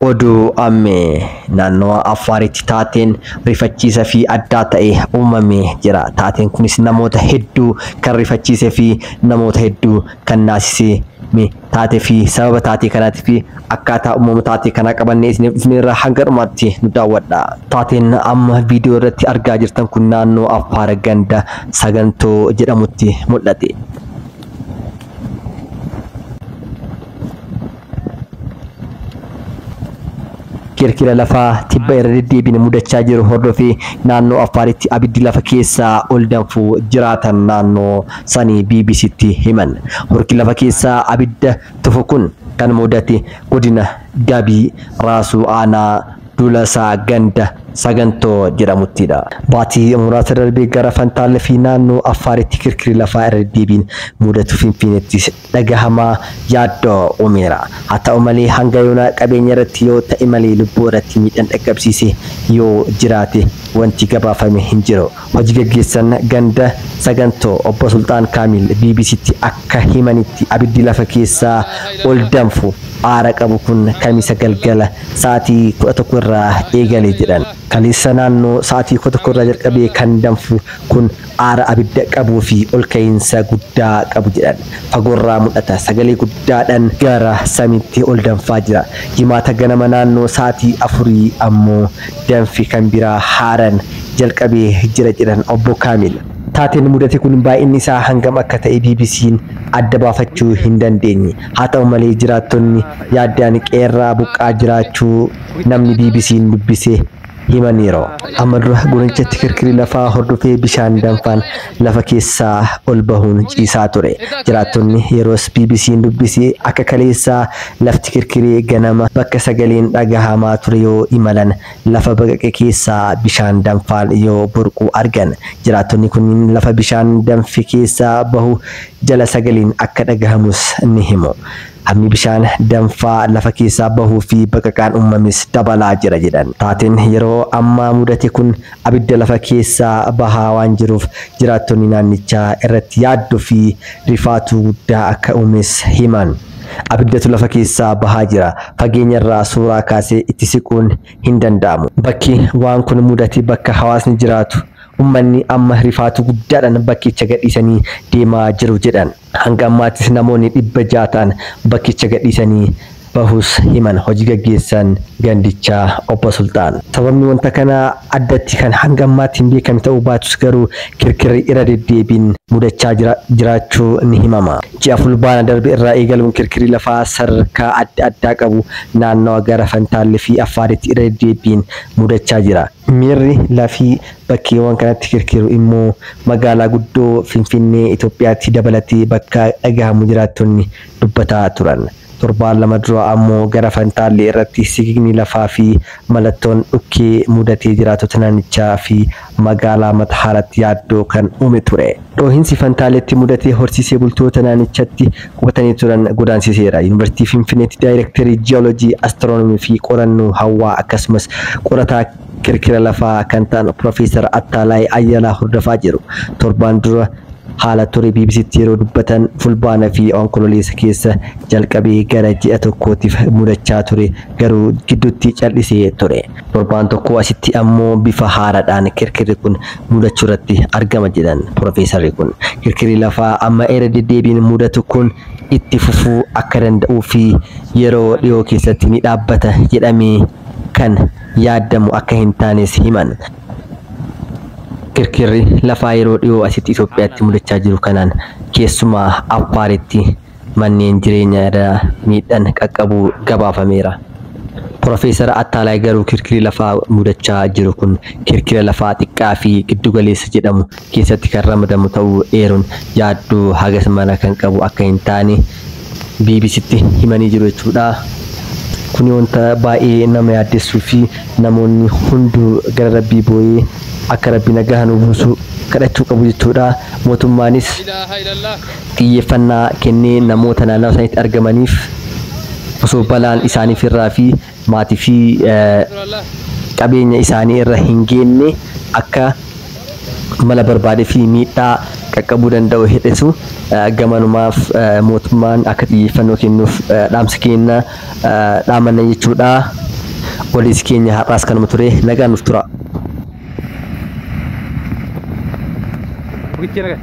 Oduu ammee naannoo Affaaritti taateen rifachiisa fi addaa ta'e uumamee jira. Taateen kunis namoota hedduu kan rifachiisee fi namoota hedduu kan naasisee taatee fi sababa taatee kanaatii fi akkaataa uumama taatee kanaa qabannee isiniif dhufneerra hanga dhumaatti nu daawwadha. Taateen amma viidiyoo irratti argaa jirtan kun naannoo Affaar ganda Sagantoo jedhamutti mul'ate. Kirkira lafaa tibba irra deddeebiin mudachaa jiru hordofee naannoo Affaaritti abiddi lafa keessaa ol danfuu jiraatan naannoo sanii BBCtti himan. Hurki lafa keessaa abidda tufu kun kan mudate godina Gabii Raasuu Aanaa Dulasaa ganda Sagantoo jedhamuttidha. Baatii muraasa darbee gara Fantaalee fi naannoo Affaaritti kirkirri lafaa irra deddeebiin mudatu Finfinneettis dhagahamaa yaaddoo uumeera. Haa ta'u malee hanga yoonaa qabeenya irratti yoo ta'e malee lubbuu irratti miidhaan dhaqqabsiise yoo jiraate wanti gabaafame hin jiru. Hojii gaggeessan ganda Sagantoo obbo Sultaan Kaamil BBCtti akka himanitti abiddi lafa keessaa ol danfu aara qabu kun kamisa galgala sa'aatii 11 irraa eegale jedhan. Kaleessa naannoo sa'aatii 11 irraa jalqabee kan danfu kun aara abidda qabuu fi ol ka'iinsa guddaa qabu jedhan. Fagoorraa mul'ata. Sagalee guddaadhaan gara samiitti ol danfaa jira. Jimaata ganama naannoo sa'aatii 4 ammoo danfi kan biraa haaran jalqabee jira jedhan obbo Kaamil. Taateen mudate kun baay'inni isaa hangam akka ta'e BBC'n adda baafachuu hin dandeenye. Haa ta'u malee jiraattonni yaaddaan qeerraa buqqaa jiraachuu namni BBC'n dubbise himaniiru. Amma dura godinichatti kirkirri lafaa hordofee bishaan danfaan lafa keessaa ol bahuun ciisaa ture. Jiraattonni yeroos BBC'n dubbise akka kaleessaa lafti kirkiree ganama bakka sagaleen dhagahamaa ture yoo imalan lafa baqaqe keessaa bishaan danfaan yoo burqu argan. Jiraattonni kunniin lafa bishaan danfe keessaa bahu jala sagaleen akka dhagahamus ni himu. Hammi bishaan danfaa lafa keessaa bahuu fi baqaqaan uumames dabalaa jira jedhan. Taateen yeroo ammaa mudate kun abidda lafa keessaa bahaa waan jiruuf jiraattonni naannichaa irratti yaaddoo fi rifaatuu guddaa akka uumes himan. Abiddatu lafa keessaa bahaa jira. Fageenya irraa suuraa kaasee itti siquun hin danda'amu. Bakki waan kun mudate bakka hawaasni jiraatu ummanni amma rifaatu guddaadhaan bakkicha gadhiisanii deemaa jiru jedhan. Hanga ammaattis namoonni 600 ta'an bakkicha gadhiisanii bahus himan hojii gaggeessan gandichaa obbo Sultaan. Sababni wanta kanaa addatti kan hanga ammaatti hin beekamne ta'uu baatus garuu kirkirri irra deddeebiin mudachaa jiraachuu ni himama. Ji'a Fulbaana darbe irraa eegaluun kirkirri lafaa sadarkaa adda addaa qabu naannawa gara Fantaallee fi Affaaritti irra deddeebiin mudachaa jira. Miirri lafii bakkeewwan kanatti kirkiru immoo magaalaa guddoo Finfinnee Itoophiyaatti dabalatee bakka dhagahamu jiraattonni dubbataa turan. Torbaan lama dura ammoo gara Fantaallee irratti sigigni lafaa fi mallattoon dhukkee mudatee jiraattota naannichaa fi magaalaa Matahaaratti yaaddoo kan uume ture. Dhoohinsi Fantaaleetti mudatee horsiisee bultoota naannichatti qubatanii turan godaansiseera. Yuunivarsiitii Finfinneetti daayirektarii jiyoolojii, astiroonomii fi qorannoo hawaa akkasumas qorataa kirkira lafaa kan ta'an Piroofeesar Attaalaayi Ayyalaa hordofaa jiru. Torbaan dura haala ture BBCtti yeroo dubbatan Fulbaana fi Onkololeessa keessa jalqabee gara ji'a tokkootiif mudachaa ture garuu gidduutti cal'isee ture. Torbaan tokko asitti ammoo bifa haaraadhaan kirkirri kun mudachuu irratti argama jedhan Piroofeesarri kun. Kirkirri lafaa amma irra deddeebiin mudatu kun itti fufuu akka danda'uu fi yeroo dhiyoo keessatti ni dhaabbata jedhamee kan yaadamu akka hin taanes himan. Kirkirri lafaa yeroo dhiyoo asitti Itoophiyaatti mudachaa jiru kanaan keessumaa Affaaritti manneen jireenyaa irra miidhaan qaqqabuu gabaafameera. Piroofeesar Attaalaay garuu kirkirri lafaa mudachaa jiru kun kirkira lafaa xiqqaa fi giddugaleessa jedhamu keessatti kan ramadamu ta'uu eeruun yaaddoo hagas mana kan qabu akka hin taane BBCtti himanii jiru jechuudha. Kuni wanta baay'ee nama yaaddessuu fi namoonni hunduu gara Rabbii boo'ee akka Rabbi nagaa nu buusu kadhachuu qabu jechuudha. Mootummaanis xiyyeeffannaa kennee namoota naannoo isaaniitti argamaniif osoo balaan isaaniif irraa fi maatii fi qabeenya isaanii irra hin geenne akka mala barbaadee fi miidhaa qaqqabuu danda'u hir'isu gamanumaaf mootummaan akka xiyyeeffannoo kennuuf dhaamsa kenna dhaamanna jechuudha. Odeessi keenya har'aas kanuma ture, nagaan nuuf tura. Bukichi nagaa.